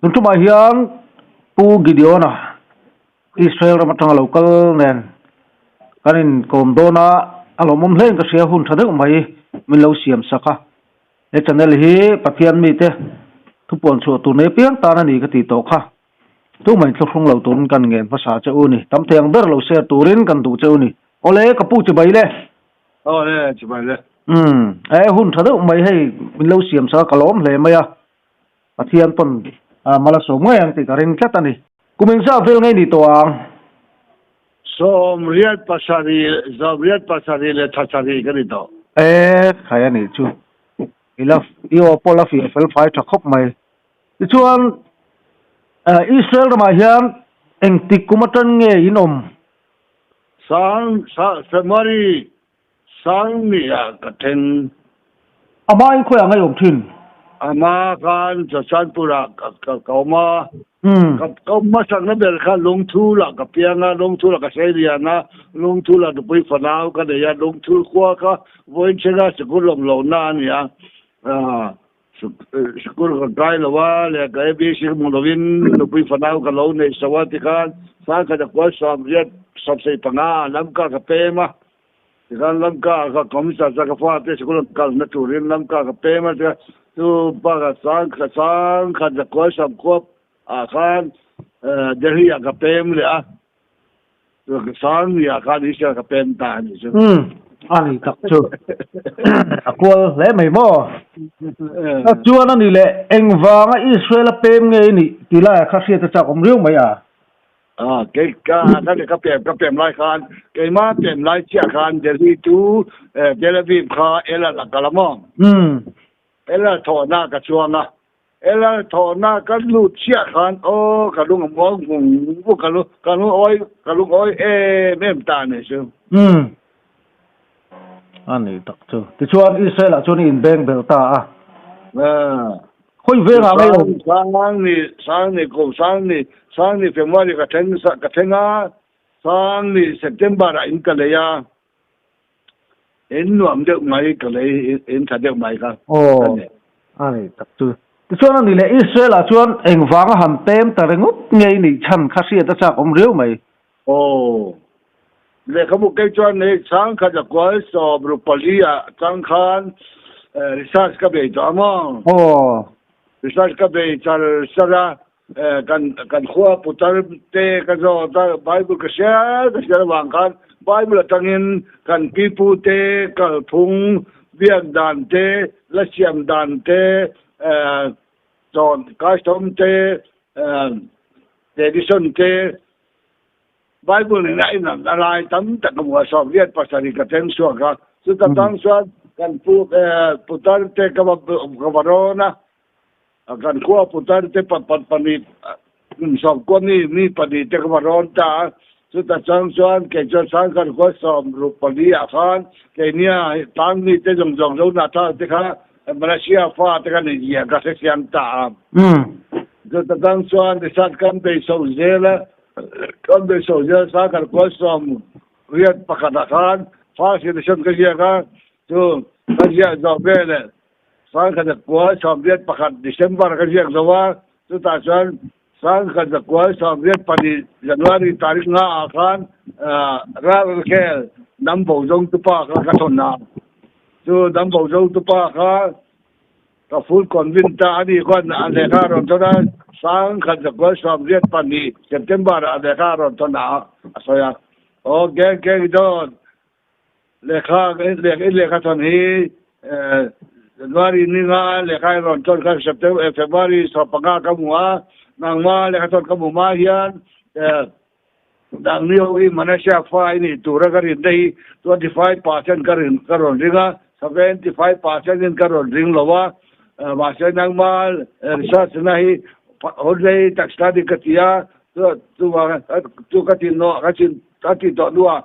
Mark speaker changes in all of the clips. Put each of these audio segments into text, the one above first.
Speaker 1: Tun tumah hian Pu Gideon-a Israel ram atanga lo kal nen kan inkawm dawn a, a lawmawm hlein ka hria hun tha deuh mai min lo siam sak a. He channel hi Pathian mite thupuan chhuah tur nei apiang tan a ni ka tih tawh kha. Tumah inthlahrung lo turin kan ngen hmasa che u ni. Tam thei ang ber lo share turin kan duh che u ni. Awle ka pu chibai le.
Speaker 2: Awle chibai le.
Speaker 1: Umm e hun tha deuh mai hei min lo siam sak a ka lawm hle mai a. Pathian pawn mal a sawm ngei ang tih ka ring tlat a ni. Kum engzah vel ngei ni tawh ang?
Speaker 2: 77, 77 leh thasarih ka ni tawh.
Speaker 1: E khai a nih chu. I la i aw pawh la fiah fel fai tha khawp mai. Tichuan Israel ramah hian engtik kum atang nge in awm?
Speaker 2: Sang February Sangni ah ka then.
Speaker 1: Amah in khawiah ngei awm thin?
Speaker 2: Amah khan Chachanpur ah ka awm a. Ka awm hmasakna ber kha Lungthul ah ka piang a, Lungthul ah ka sei lian a, Lungthul ah nupui fanau ka nei a, Lungthul khua kha vawiin thenga sikul awm lohna a ni a. Sikul ka kai lo a, lehkha ABC ka hmu lovin nupui fanau ka lo nei so a tikhan Sangkhat a kual 75 lamka ka pem a. Tikhan lamka ka kawm sa sa ka fate sikul an kalna turin lamka ka pem a tia chu bakah sangkhat zakua samkua ah khan Delhi ah ka pem leh a sangni ah khan Israel ka pem ta a nih chu.
Speaker 1: Umm a ni tak chu a kual hle mai maw? Chuan a ni leh engvanga Israel a pem nge i nih tih laiah kha hriat a chak awm riau mai a.
Speaker 2: Ah, kei ka ka ka pem ka pem lai khan keima pem lai chiah khan Delhi to Tel Aviv kha El Al a kal a maw?
Speaker 1: Umm.
Speaker 2: El Al thawhna ka chuang a, El Al thawhna ka lut chiah khan aw ka lung a muang vung vung ka lu ka lungawi ka lungawi em em ta a ni chu.
Speaker 1: Umm. A ni tak chu. Tichuan Israel ah chuan i inbeng belh ta a.
Speaker 2: Ah.
Speaker 1: Khawi vengah ngei awm?
Speaker 2: Sangni, Sangni, kum Sangni, Sangni February ka thleng ka thleng a, Sangni September ah in ka lei a, in nuam deuh mai ka lei, in tha deuh mai kha.
Speaker 1: Aw, a ni tak chu. Tichuan a ni leh Israel ah chuan engvanga han pem ta ringawt ngei nih chhan kha hriat a chak awm riau mai.
Speaker 2: Aw, lehkhabu kei chuan hei chhangkhat a kual 14 ah chang khan research ka bei tawh a maw?
Speaker 1: Aw.
Speaker 2: Research ka bei char char a, kan kan khua putar te ka zawt a, Bible ka hria ka hria avang khan Bible atangin kan pipu te kalphung biak dan te, la siam dan te, chawn custom te, tradition te, Bible in a inang a lai tam tak a hmu a, 77 ka thleng chhuak a, chuta tang chuan kan pu putar te ka va ka va rawn a, kan khua putar te pahnih kum sawmkua mi mi pahnih te ka va rawn ta a, chuta chang chuan kei chuan sangkhat khua 64 ah khan keini a tlang mi te zawng zawng zo natha te kha Malaysia fa te kha nih zia ka hre siam ta a. Chuta tang chuan research kan bei chho zel a, kan bei chho zel sangkhat khua 81 ah khan first edition ka ziak a, chu ka ziak zawh veleh 1981 December ka ziak zo a, chutah chuan 1982 January tarik nga ah khan Ralkhel Dambo Zongtupa kha ka thawn a, chu Dambo Zongtupa kha ka full convent ta a nih khuan a lehkha a rawn thawn a, 1982 September ah a lehkha a rawn thawn a a sawi a, aw geng geng dawn lehkha i lehkha thawn hi January ni nga lehkha i rawn thawn kha September February 15 ka hmu a, nangma lehkha thawn ka hmu hma hian dang ni ho hi Malaysia fa i nih tura ka rin te hi 25% ka rin ka rawn ring a, 75% in ka rawn ring lo a, mahse nangma research na hi hun rei tak study ka ti a, chuvang chu ka ti nawh ka chin ka ti tawh hnuah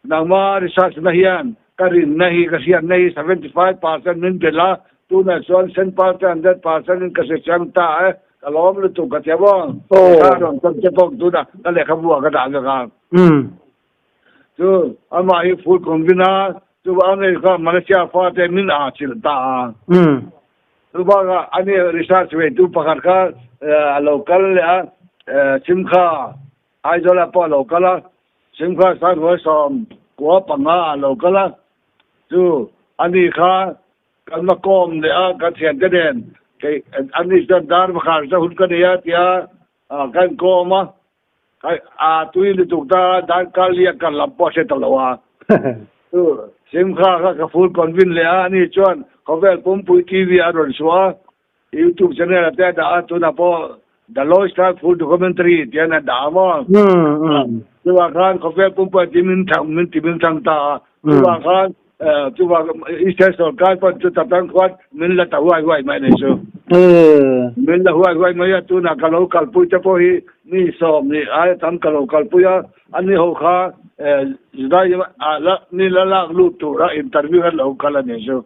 Speaker 2: nangma research na hian ka rinna hi ka hriatna hi 75% min belh a, tunah chuan 100% 100% in ka hre chiang ta e. Ka lawm lutuk ka ti a maw? Ka rawn tawn che bawk tunah ka lehkhabu ah ka dah vek a. Chu amah hi full convin a, chu a nei kha Malaysia fate min a chilh ta a. Chu bakah ani research veitu pakhat kha a lo kal leh a, Simkha Aizawlah pawh a lo kal a, Simkha Sanghnuai 95 ah a lo kal a, chu ani kha Kan va kawm leh a, kan thiante nen kei an ni chuan dar pakhat chu hun ka nei a tia kan kawm a, a tui lutuk ta dar kal hi a kal lam pawh a hre ta lo a. Chu Simkha kha ka full convin leh a, ani chuan khawvel pumpui TV a rawn suah a, YouTube channel a te a dah a, tunah pawh The Lost Tribe Full Documentary tian a dah a maw? Chuvang khan khawvel pumpui ti min thang min ti min thang ta a, chuvang khan chuvang Eastern sorkar pawn chu tatang khuan min la ta huai huai mai nei chu. Min la huai huai mai a, tunah ka lo kalpui te pawh hi mi 20 aia tam ka lo kalpui a, ani ho kha Judaism ah mi la lak lut tura interview an lo kal a ni chu.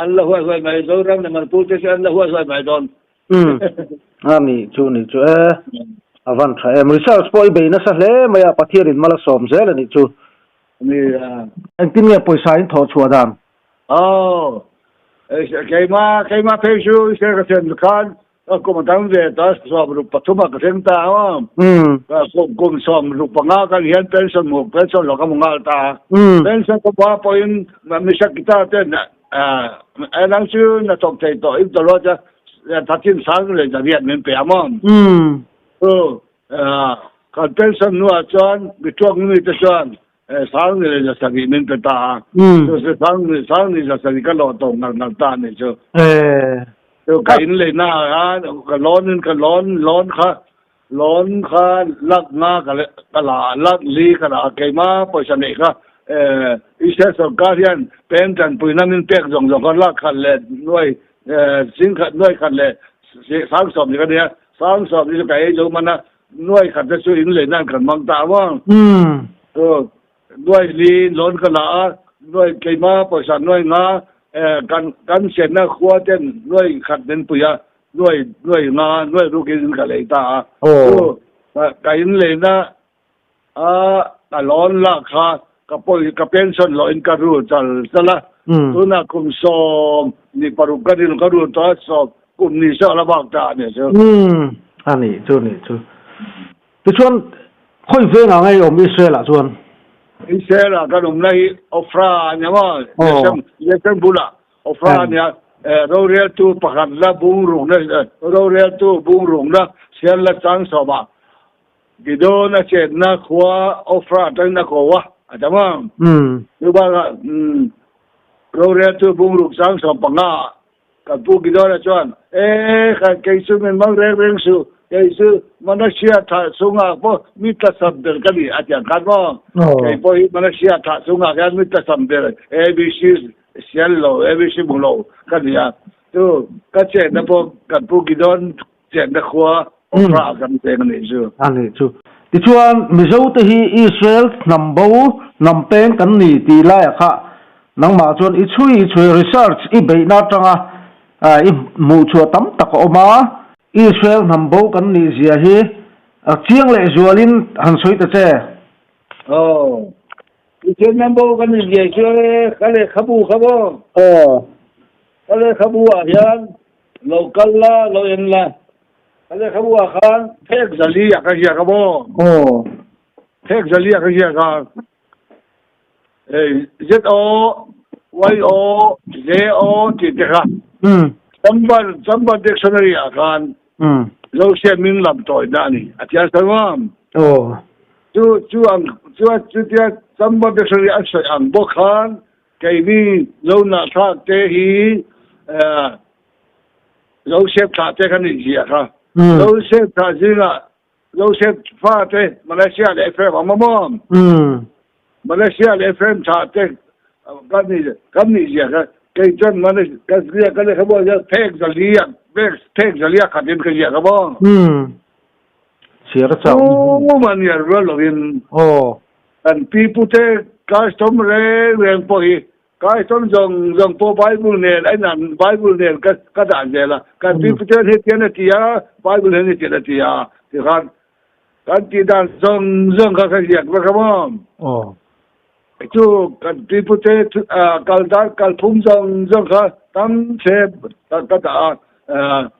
Speaker 2: An la huai huai mai, Zoram leh Manipur te chu an la huai huai mai dawn.
Speaker 1: A nih chu nih chu e, a van tha em. Research pawh i bei nasa hle mai a, Pathianin mal a sawm zel a nih chu.
Speaker 2: Nia.
Speaker 1: Engtin nge pawisa in thawh chhuah dan?
Speaker 2: Aw, keimah keimah phei chu i ka thlen khan Ka kum a dang ve ta, 63 ah ka thleng ta a. Kum 65 kan hian pension hmu, pension lo ka hmu nghal ta a. Pension ka hmu pawhin misa kita ten a nang chu na thawk thei tawh in tawlh a thachin sang leh zariat min pe a maw. Chu kan pension hnuah chuan mituak mi te chuan sang ni leh 700 min pe ta a. Chu chu sang ni sang ni 700 ka lawh tawh ngar ngar ta a ni chu. Chu ka in lei na ah khan ka loan in ka loan loan kha loan kha lak nga ka le ka la lak li ka la a keimah pawisa neih kha Israel sorkar hian peng tanpuina min pek zawng zawng kha lak khat leh nuai sing khat nuai khat leh sang sawm ni ka nia sang sawm ni chu ka ei zo man a Nuai khat te chu in lei nan kan mang ta maw? Chu nuai li loan ka la a, nuai keima pawisa nuai nga kan kan chenna khua ten nuai khat min pui a, nuai nuai nga nuai ruk in ka lei ta a. Chu ka in leina a ka loan lak kha ka pawi ka pension loh in ka rul chal chal a, tunah kum 16 ka ril ka rul tawh a, sawm Kum ni sawh la bak ta a ni chu.
Speaker 1: Umm a nih chu nih chu. Tichuan khawi veng ah ngei awm Israel ah chuan?
Speaker 2: Israel ah kan awmna hi Ofra a nia maw? Yesem bulah Ofra a nia. Roreltu pakhat la bung rukna roreltu bung rukna sial la chang sawmah Gideon a chetna khua Ofra atangin a ko a, a ta maw? Chubakah roreltu bung ruk chang 15 Kan Pu Gideon-a chuan, E, kha kei chu min mang reng reng suh, kei chu Manasseh thah chungah pawh mi tlasam ber ka ni, a ti ang khan maw? Kei pawh hi Manasseh thah chungah hian mi tlasam ber, ABC sial lo, ABC hmu lo ka ni a. Chu ka chenna pawh kan Pu Gideon chenna khua Ofra ah kan cheng a nih chu.
Speaker 1: A nih chu. Tichuan, Mizote hi Israel hnam bo, hnam peng kan ni tih laiah kha nangmah chuan i chhui i chhui, research i beihna atanga i hmuh chhuah tam tak a awm a. Israel hnam bo kan nih zia hi chiang leh zualin han sawi ta che.
Speaker 2: Aw, Israel hnam bo kan nih zia chu ka lehkhabu kha maw?
Speaker 1: Aw.
Speaker 2: Ka lehkhabu ah hian Lo kal la, lo en la. Ka lehkhabu ah khan phek zali ah ka ziak a maw?
Speaker 1: Aw.
Speaker 2: Phek zali ah ka ziak a. Hei Z O Y O J O tih te kha. Chamban Chamban dictionary ah khan Zosia min lam tawina a ni. A tial sawi maw?
Speaker 1: Aw.
Speaker 2: Chu chu ang chu chutia Chamban dictionary a sawi ang bawk khan Keini lo nahthlak te hi Joseph thlah te kan inziah kha. Joseph thlah zingah Joseph fa te Malaysia leh Ephraim a awm a maw? Malaysia leh Ephraim thlah te kan ni kan nih ziah kha. Kei chuan Malaysia ka ziah ka lehkhabu ah hian phek zalia phek zalia khatin ka ziah kha maw?
Speaker 1: Chhiar a chauh.
Speaker 2: Tum a niar rual lovin kan pi pute custom reng reng pawh hi custom zawng zawng pawh Bible nen a inan Bible nen ka ka dah zel a. Kan pi pute hian hetian a ti a, Bible hian hetian a ti a tikhan. Kan tih dan zawng zawng kha ka ziak vek a maw?
Speaker 1: Aw.
Speaker 2: Chu kan pipute kal dan kalphung zawng zawng kha tam fe ka dah a.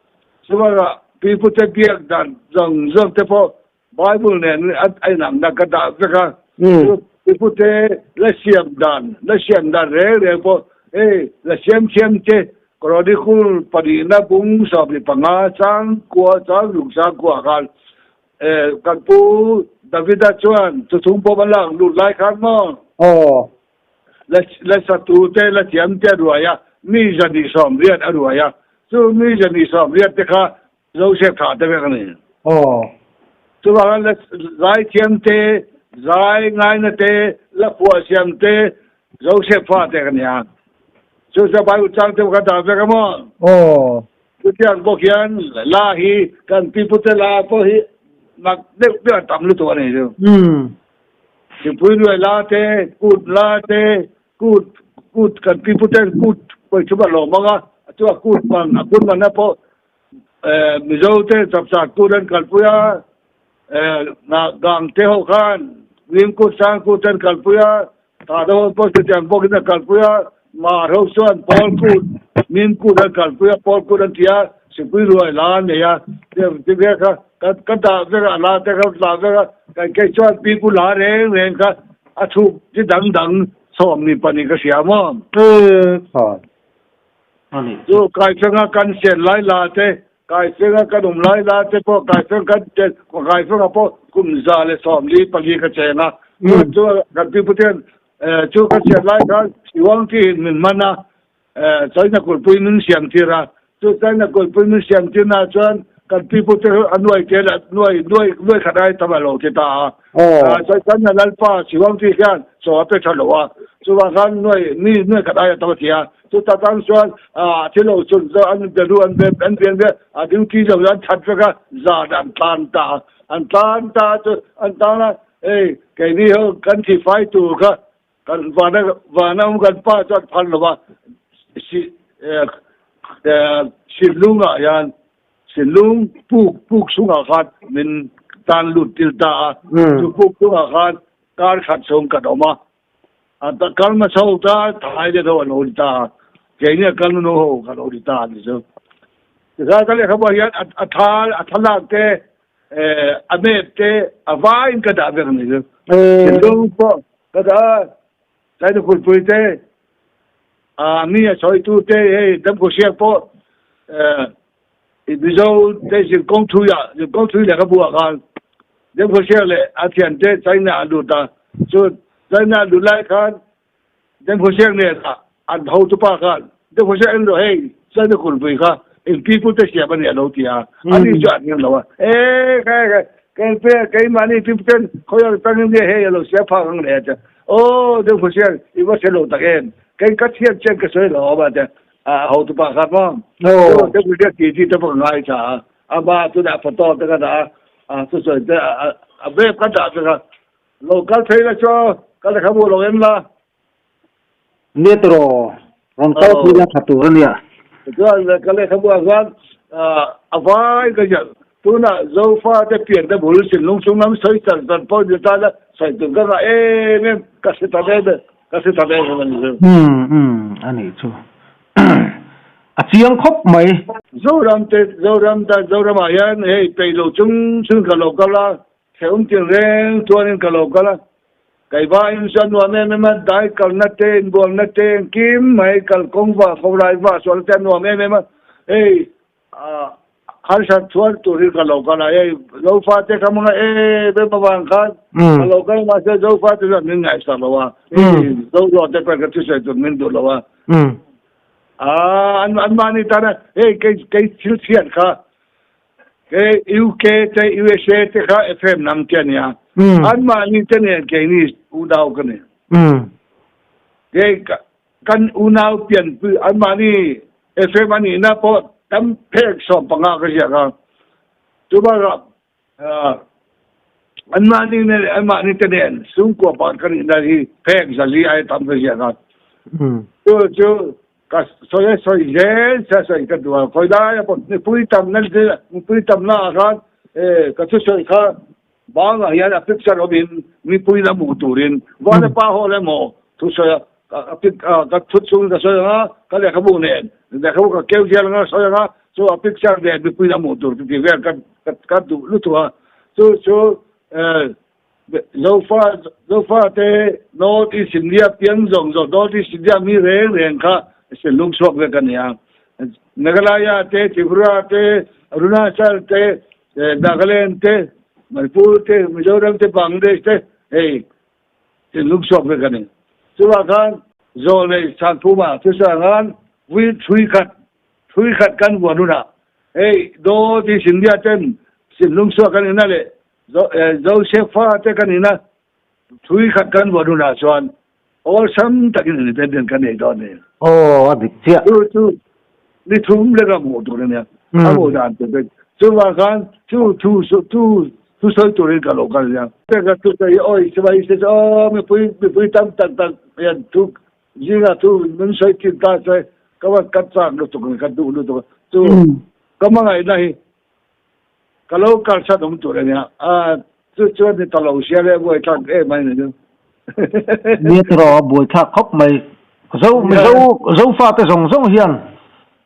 Speaker 2: Chuvangah pipute biak dan zawng zawng te pawh Bible nen a inangna ka dah vek a. Chu pipute la siam dan, la siam dan reng reng pawh hei la siam thiam te Chronicle pahnihna bung 15 chang kua chang lung chang kua khan kan pu Davida chuan thuthung pawm a lak lut lai khan maw?
Speaker 1: Aw.
Speaker 2: La satu te la thiam te a ruai a, mi 180 a ruai a, chu mi 180 te kha Joseph thah te vek a ni.
Speaker 1: Aw.
Speaker 2: Chuvangin la zaithiam te, zai ngaina te, la phuah siam te Joseph fa te ka ni a. Chu chu Bible chang te ka dah vek a maw?
Speaker 1: Aw.
Speaker 2: Chutiang bawk hian la hi kan pipute la pawh hi mak deuh deuh a tam lutuk a ni chu.
Speaker 1: Umm.
Speaker 2: Thingpui nuai la te, kut la te, kut kut kan piputen kut pawithum a lawm ang a, chua kut man a kut manna pawh Mizo te chapchar kut an kalpui a, gang te ho khan Lim kut Sang kut an kalpui a, Thada ho pawh chutiang bawkin an kalpui a, Mar ho chuan Pawl kut, Mim kut an kalpui a, Pawl kut an ti a, Sipui ruai la an nei a, ti ve kha ka dah vek a, a la te kha dah vek a, kan kei chuan pi pu la reng reng kha a chhuk chi dang dang 12 ka hria maw?
Speaker 1: Khan. A nih
Speaker 2: chu. Chu Kaifenga kan chen lai la te, Kaifenga kan awm lai la te pawh Kaifeng kan chen, Kaifenga pawh kum 144 ka cheng a. Chu chu kan pi puten chu ka chen lai khan Siwang tiin min man a, China kulhpui min siam tir a. Chu China kulhpui min siam tir na chuan kan pi pute chu a nuai te leh nuai nuai nuai khat ai tam a lo ti ta a. China lalpa Siwang ti hian chaw a pe tha lo a, chuvang khan nuai mi nuai khat ai a tam a ti a. Chuta tang chuan thil lo chun chu an be ru an be an bian ve a duty zo an that vek a zan an tlan ta a an tlan ta chu an tan a hei keini ho kan thi fai tur kha kan vana vana awm kan pa chuan phal lo va si Sinlungah hian Sinlung puk puk chhungah khan min tan lut tir ta a chu puk chhungah khan kar khat chhung kan awm a. A kal na chho ta thai te tho an lo ni ta. Keini a kal nu ho kan lo ni ta ni chu. Tikha ka lehkhabu ah hian a tha a thlalak te a map te a vaiin ka dah vek a ni chu. Thinlung pawh ka dah a, China kulhpui te a mi a sawitu te hei Damkhawhsiak pawh Mizo te zirkawng thui ah zirkawng thui lehkhabu ah khan Demkhawhriak leh a thiante China an lut a, chu China an lut lai khan Demkhawhriak nen ah an hotupa khan Demkhawhriak en rawh hei China kulhpui kha eng people te siam a ni a lo ti a, ani chu an ring lo a, e khai khai kei keimahni people ten khawi ang tangin nge hei a lo siam phak ang le a ti a, aw Demkhawhriak i va hre lo tak em kei ka thian chen ka sawi lo awm a ti a. A hotupa kha maw?
Speaker 1: Aw.
Speaker 2: Chu te riak ti ti te pawh ka ngai tha a. A ba tunah photo te ka dah a, a thusawi te a bep ka dah vek a. Lo kal phei la chu ka lehkhabu lo en la.
Speaker 1: Nia tiraw, rawn kal phei la tha tur a nia.
Speaker 2: Chuan ka lehkhabu ah chuan a vai ka ziah. Tunah Zofa te pian te bul thinlung chung lam sawi char char pawh ni ta la sawi tur ka ngah em em ka hre ta em em. Ka hre ta em em a ni chu.
Speaker 1: Umm umm a nih chu. A chiang khawp mai.
Speaker 2: Zoram te Zoram ta Zoramah hian hei peih lo chung chung ka lo kal a, hrehawm tin reng chuanin ka lo kal a. Keivain chuan nuam em em a, dai kalna te, inbualna te engkim mai kalkawng va, khawlai va sualna te a nuam em em a. Hei Harsat chuan turin ka lo kal a, hei Zofa te ka hmang a em em avang khan ka lo kal mahse Zofa te chuan min ngaihsak lo a, hei Zozo te pawh ka thusawi tur min duh lo a, an an mahni tan a hei kei kei thil chhiat kha kei UK te USA te kha FM lam te a nia, an mahni te nen keini unau ka ni. Kei Kan unau pianpui anmahni Ephraim a nihna pawh tam phek 15 ka ziak a. Chubakah anmahni nen leh anmahni te nen chhungkua pakhat ka nihna hi phek 400 aia tam ka ziak a. Chu chu ka sawi a sawi zel se a sawi ka duh a. Khawi laia pawh mipui tamna mipui tamna ah khan ka thusawi kha. Bangah hian a picture awmin mipui la hmuh turin Vanapa Hall emaw thusawi a ka thut chungin ka sawi ang a, ka lehkhabu nen lehkhabu ka keu zial anga sawi ang a, chu a picture nen mipui la hmuh tur tih vel ka duh lutuk a. Chu chu Zofa Zofa te North East India piang zawng zawng North East India mi reng reng kha lung chhuak vek a ni a. Meghalaya te, Tripura te, Arunachal te, Nagaland te, Manipur te, Mizoram te, Bangladesh te hei lung chhuak vek a ni. Chuvang khan Zawlnei Sanphuma thusawi ang khan vui thui khat thui khat kan vuan hunah hei North East India ten lung chhuak kan ina leh Joseph fate kan ina thui khat kan vuan hunah chuan awlsam takin independent kan nei dawn a ni.
Speaker 1: Aw, a dik chiah.
Speaker 2: Chu chu ni thum leka hmuh tur a nia. A hmuh dan tur te. Chuvang khan chu thu chu thu sawi turin ka lo kal nia. Ka thu sawi hi awi chuvai se chu aw mipui mipui tam tak tak hian thu zingah thu min sawi thin ta se ka va ka chak lutuk a ni ka duh lutuk a. Chu ka hmangaihna hi Ka lo kalsan awm tur a nia. A, chu chuan ni ta lo sia le, buaithlak em a ni chu.
Speaker 1: Nia tiraw, a buaithlak khawp mai. Zo, Mizo, Zofate zawng zawng hian,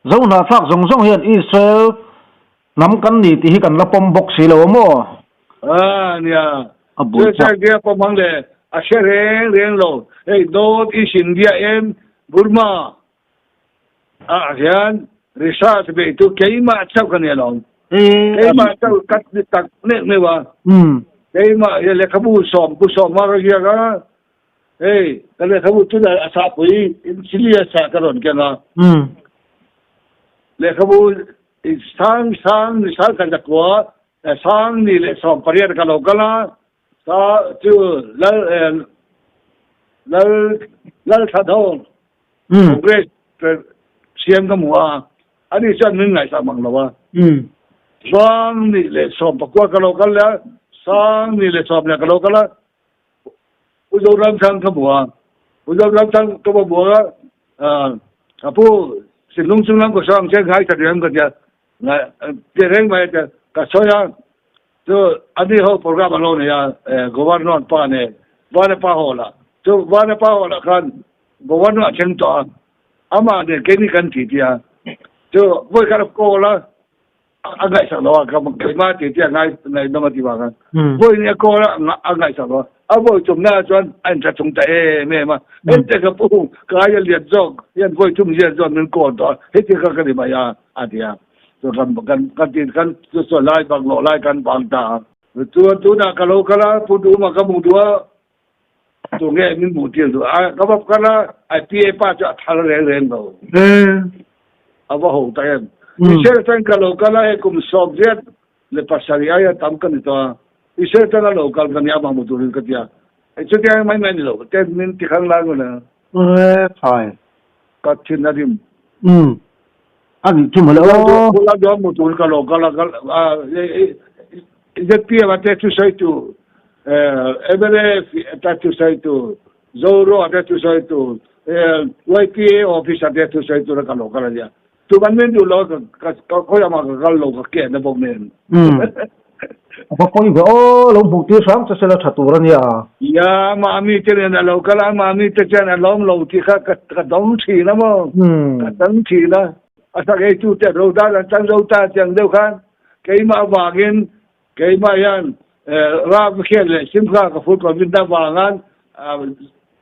Speaker 1: Zo hnahthlak zawng zawng hian Israel hnam kan ni tih hi kan la pawm bawk si lo a maw?
Speaker 2: A, nia.
Speaker 1: A buaithlak.
Speaker 2: Chu chuan nia pawm ang le, a hre reng reng lo. Hei, North East India em Burma Ah hian research beih chu keimah chauh ka ni alawm. Keimah chauh ka ni tak neuh neuh a. Keimah hi lehkhabu sawm bu sawm a ka ziak a, hei ka lehkhabu chu a sahpui in chili a sah ka rawn keng a. Lehkhabu sang sang ni sang khat zakua sang ni leh sawm pariat ka lo kal a, sa chu lal lal lal tha tho. Congress siam ka hmu a, ani chuan min ngaihsak mang lo a. Sang ni leh 14 ka lo kal leh a, sang ni leh 11 ka lo kal a, Pu Zoramthang ka hmu a, Pu Zoramthang ka va hmu a, ka pu Sinlung chung lam ka sawi ang che ngaithla reng ka tia, ti reng mai a tia, ka sawi a, Chu ani ho program an lo nei a, Governor pa nen Vanapa Hall ah. Chu Vanapa Hall ah khan Governor a thleng tawh a, amah nen keini kan ti ti a. Chu vawi khat a call a, a ngaihsak lo a, keimah ti ti a ngaihnawm a ti vang a. Vawi ni a call a, a ngaihsak lo a. A vawi tumna ah chuan a intha chung ta em em a. Hente ka pu, ka aia lian zawk hian vawi tum zian chuan min call tawh a, heti kha ka ni mai a, a ti a. Chu kan kan kan ti kan chu chu lai bang lo lai kan bang ta a. Chuan tunah ka lo kal a, Pu Duma ka hmuh duh a, tu nge min hmuh tir duh a, ka va kal a, a PA pa chu a thal reng reng lo. A va ho tak em. Israel atangin ka lo kal a, hei kum 87 aia tam ka ni tawh a, Israel atanga lo kal ka nia amah hmu turin ka ti a, chutiang mai mai ni lo, ten min ti khang lai ngun a.
Speaker 1: Khai.
Speaker 2: Ka thin a rim.
Speaker 1: A nih chu mawle aw.
Speaker 2: Kula duang mu tur ka lo kal a ZPM a te thusawi tu MLA ta thusawi tu Zoro a te thusawi tu YPA office a te thusawi tur a ka lo kal a nia. Tu man min duh lo ka khawi amah ka kal lo ka ken na bawk nen.
Speaker 1: A va pawi ve aw, lo hmuh tir hram che sela tha tur a nia.
Speaker 2: Ya mami te nen a lo kal a, mami te chuan a lawm lo tih kha ka dawng thin a maw, ka dang thin a. A sak ei tu te ro dan an chang zo ta tiang deuh khan keimah avangin keimah hian ram khian leh Simkha ka full convent avangan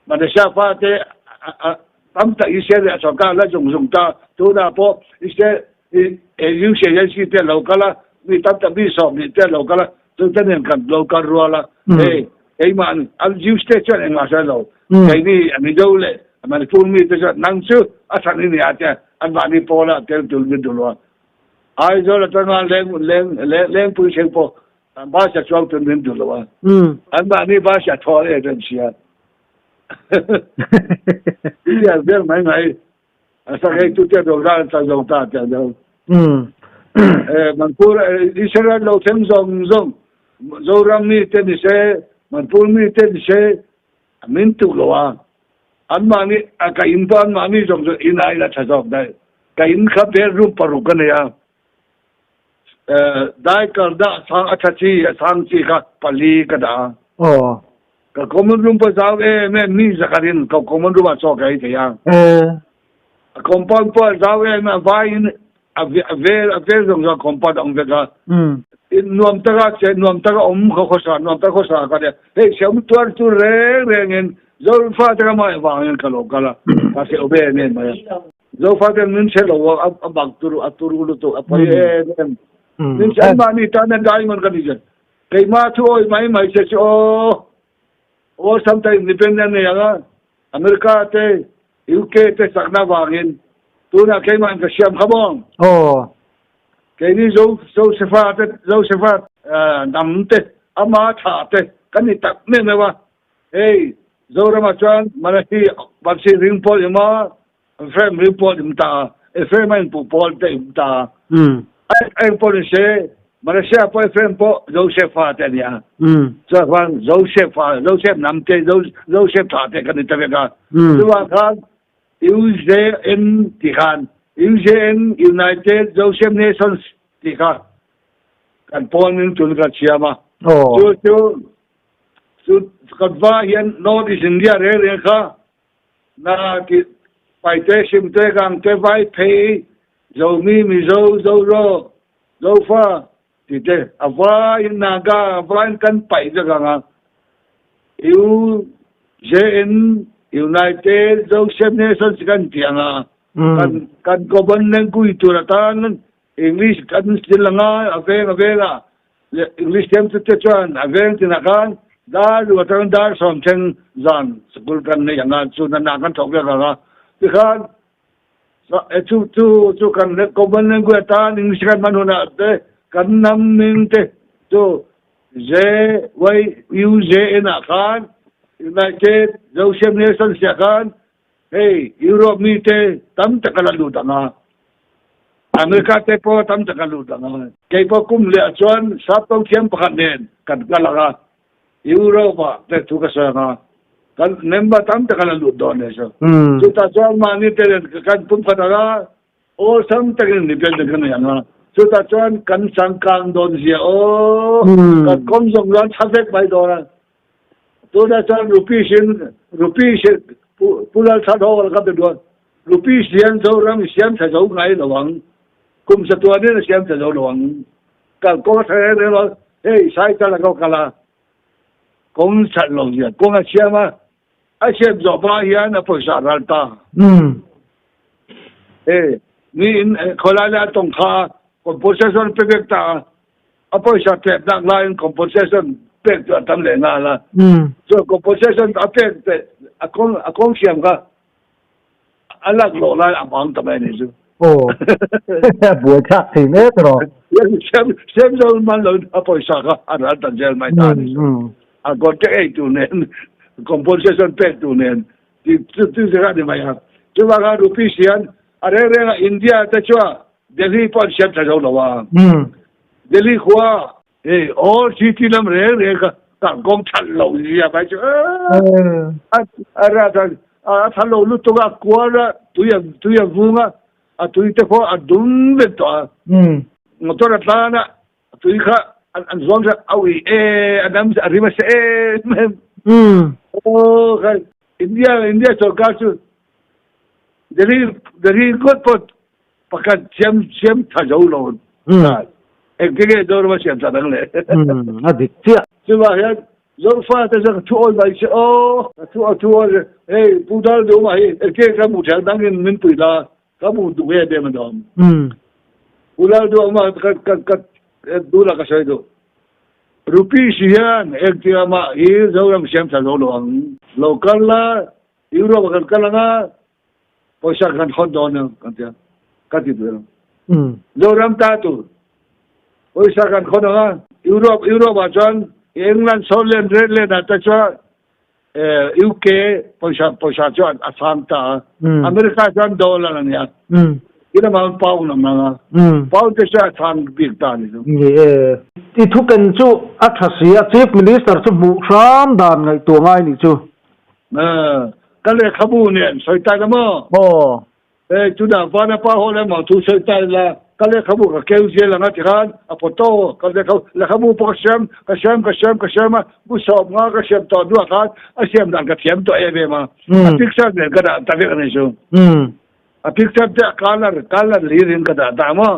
Speaker 2: Malaysia fa te tam tak Israel leh sorkar la zung zung ta, tunah pawh Israel Eng agency te lo kal a, mi tam tak mi 20 te lo kal a, chu te nen kan lo kal rual a, hei keimah an Jews te chuan engmah sawi lo, keini Mizo leh Manipur mi te chuan nang chu a chhan i nia tia anmahni pawla tel tul min duh lo a, Aizawl atanga leng leng lengpui thleng pawh bus a chuang tul min duh lo a, anmahni bus a thawl em em sia. India vel mai mai. A sak ei tu te do ral ta zo ta te do. Manpur Israel lo thleng zawng zawng Zoram mi te ni se Manpur mi te ni se min tuk lo a an mahni a ka in pawh an mahni zawng zawng in aiin a tha zawk daih ka in kha bedroom paruk a nei a. Dai kar dah sang a tha chi a sang chi kha pali ka dah a.
Speaker 1: Aw.
Speaker 2: Ka common room pawh zau em em mi zakhat in ka common room ah chaw ka ei thei a. A compound pawh a zau em a vai in a vel a vel zawng zawng compound a awm vek a. In nuam taka che nuam taka awm kha khawsa nuam taka khawsa ka nia. Hei siam tuar chu reng reng in Zofa te ka mah vangin ka lo kal a. Ka se awm em em mai a. Zofa ten min che lo a a bak turu a turu lutuk a pawi em em. Min che anmahni tan a diamond ka ni che. Keimah thu awi mai mai che chu aw. Aw sometimes independent nei ang a. America te UK te chakna vangin tunah keimah in ka siam kha maw.
Speaker 1: Aw.
Speaker 2: Keini Zo Josefa te Josefa hnam te ama thlah te kan ni tak meuh meuh a. Hei Zoramah chuan Manahi Mansi ring pawl im a, Ephraim ring pawl im ta a, Ephraim a inpuh pawl te im ta a. Eng pawh ni se Manasseh pawh Ephraim pawh Josefa te a ni a. Chuan Josefa Joseph hnam te Joseph thlah te kan ni ta vek a. Chuvang khan UJN tih khan UJN United Joseph Nations tih kha kan pawl min tun kan siam a. Chu chu Chu kan va hian North East India reng reng kha na ti Paite, Simte, Gangte, Vaiphei, Zomi, Mizo, Zoro, Zofa ti te a vaiin Naga a vaiin kan paih vek ang a. UJN United Joseph Nations kan ti ang a. Kan kan common language tur atan English kan thil ang a, a veng a veng a. English thiam chu te chuan a veng tinah khan dar lu atangin dar sawmthleng zan sikul kan nei ang a, chu natna kan thawk vek ang a, tikhan chu chu chu kan common language atan English kan hman hunah te kan hnam hming te chu J Y U J N ah khan United Joseph Nations ah khan Hei Europe mi te tam tak a la lut ang a, America te pawh tam tak a lut ang a. Kei pawh kum leh ah chuan Saptawng thiam pakhat nen kan kal ang a, Europe ah te thu ka sawi ang a, kan member tam tak a la lut dawn e chu. Chutah chuan mahni te nen kan pum khat ang a, awlsam takin independent kan nei ang a, chutah chuan kan changkang dawn zia aw, kan kawng zawng zawng tha vek mai dawn a. Tunah chuan rupees in rupees Pu Lalthanhawla ka be duan rupees hian Zoram i siam tha zo ngai lo ang kum satuanin a siam tha zo lo ang kalkawng a tha reng reng lo hei cycle a ko kal a kawng that lo zia kawng a siam a a siam zawh hma hian a pawisa a ral ta hei mi in khawilai lai a tawng kha compensation pe vek ta a A pawisa pek nak laiin compensation pek chu a tam leh nghal a. Chuan compensation a pek te a kawng a kawng siam kha a lak lawh lai a bang ta mai a ni chu.
Speaker 1: Aw a buai thlak thei mek rawh.
Speaker 2: Siam siam zo man lo a pawisa kha a ral ta zel mai ta a ni chu. A contract ei tur nen compensation pek tur nen ti chu chu zir a ni mai a. Chuvanga rupees hian a reng reng a India te chuan Delhi pawh an siam tha zo lo a. Delhi khua hei all city lam reng reng kha kalkawng that lo zia mai chu a ra a tha lo lutuk a kual a tui a tui a vung a a tui te pawh a dum vek tawh a motor a tlan a tui kha an zuang kha a ui e a dam a rim a se em em aw kha India India sorkar chu Delhi Delhi ngawt pawh Pakhat siam siam tha zo lo engtin nge Zorama siam tha dang le.
Speaker 1: A dik chiah.
Speaker 2: Chuvang hian Zofa te chuan ka thu awi mai che aw. Ka thu a thu awi hei Pu Dalduma hi engtin ka hmuh thiang dangin min pui la ka hmuh duh em em a dawm. Pu Lalduhawma ka ka ka duhlah ka sawi duh. Rupees hian engtin amah hi Zoram siam tha zo lo ang. Lo kal la Europe ah kan kal ang a. Pawisa kan hawn dawn ang kan tia ka ti duh ang. Zoram ta tur pawisa kan hawn ang a, Europe Europe ah chuan England, Scotland, Redland ah te chuan UK pawisa pawisa chuan a sang ta a, America chuan dollar a nia, i lamah pound a hmang a, pound te chuan a sang bik ta a ni chu.
Speaker 1: Ni e. I thuken chu a tha si a, Chief Minister chu hmuh hram dan ngaihtuah ngai nih chu.
Speaker 2: Ka lehkhabu nen sawi ta ila maw?
Speaker 1: Aw.
Speaker 2: Hei tunah Vanapa Hall emaw thu sawi ta ila. Ka lehkhabu ka keu zel ang a tikhan a photo ka lehkha lehkhabu pawh ka siam ka siam ka siam ka siam a bu sawm nga ka siam tawh hnuah khan a siam dan ka thiam tawh em em a a picture nen ka dah ta vek a ni chu a picture te a colour colour hlir in ka dah ta maw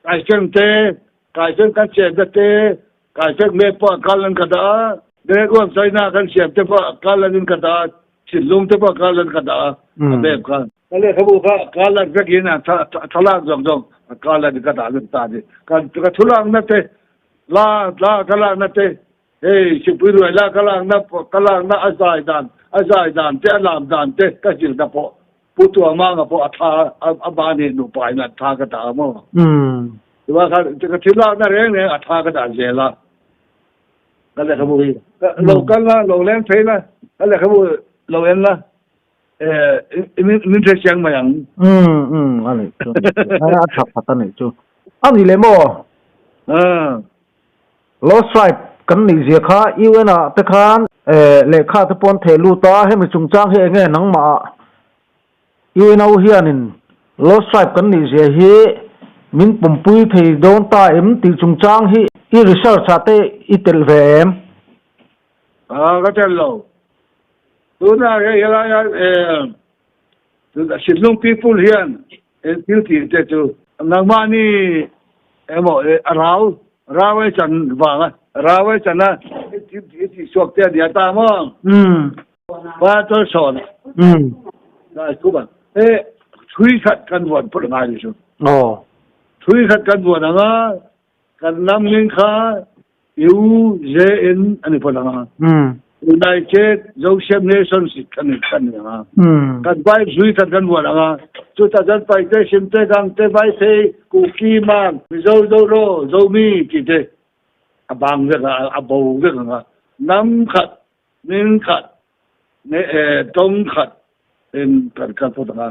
Speaker 2: kaiseng te kaiseng kan chenna te kaiseng map pawh a colour in ka dah a Great Wall of China kan siam te pawh a colour in ka dah a thinlung te pawh a colour in ka dah a a map khan. Ka lehkhabu kha ka lat vekin a thlalak zawng zawng ka lat ka dah vek ta a ni. Ka thulakna te, la la ka lakna te, hei Sikpui ruai la ka lakna ka lakna a zai dan a zai dan te a lam dan te ka zirna pawh Pu Tuamanga pawh a thla a mahni nupa in an thla ka dah a maw? Chuvang khan ka thil lakna reng reng a thla ka dah zel a. Ka lehkhabu hi lo kal la, lo leng phei la, ka lehkhabu lo en la. Min hre chiang mai ang.
Speaker 1: Umm umm a nih chu a tha khat a nih chu. A nih leh maw? Lost Tribe kan nih zia kha UN ah te khan lehkha te pawh an theh lut a, hemi chungchang hi enge nangmah ah UNO hianin Lost Tribe kan nih zia hi min pawmpui thei dawn ta em tih chungchang hi i research ah te i telh ve em?
Speaker 2: Ka telh lo. Tunah hian helai hian Sinlung people hian eng thil tih te chu nangmahni emaw a rau rau ai chan vanga rau ai chana i thil tih i tih chhuak te a nia ta maw? Pa chawl sawn a thu ban e thui khat kan vuan phawt a ngai ni chu. Thui khat kan vuan anga kan lam ning kha UJN a ni phawt ang a. United Joseph Nations kan ni kan ni ang a. Kan vai zui khat kan vuan ang a. Chutah chuan Paite, Simte, Gangte, Vaiphei, Kuki, Mang, Mizo, Zoro, Zomi tih te a bang vek a, a bo vek ang a. Hnam khat, hming khat, tawng khat in kan kal phawt ang a.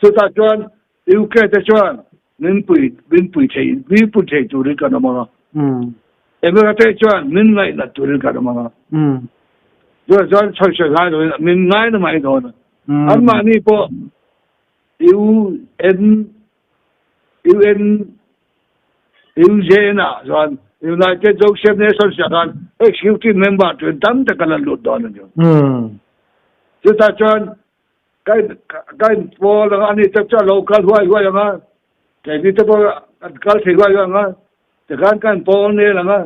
Speaker 2: Chutah chuan UK te chuan min pui min pui thei min pui thei turin kan awm ang a. America te chuan min ngaihnat turin kan awm ang a. Chuan chuan sawi sawi ngai loin min ngai na mai dawn a. Anmahni pawh UN UN UJN ah chuan United Joseph Nations ah khan executive member tuin tam tak an lut dawn a ni. Chutah chuan Ka inpawl ang a, ani te chu a lo kal huai huai ang a, keini te pawh kan kal thei huai huai ang a, tikhan ka inpawl nel ang a,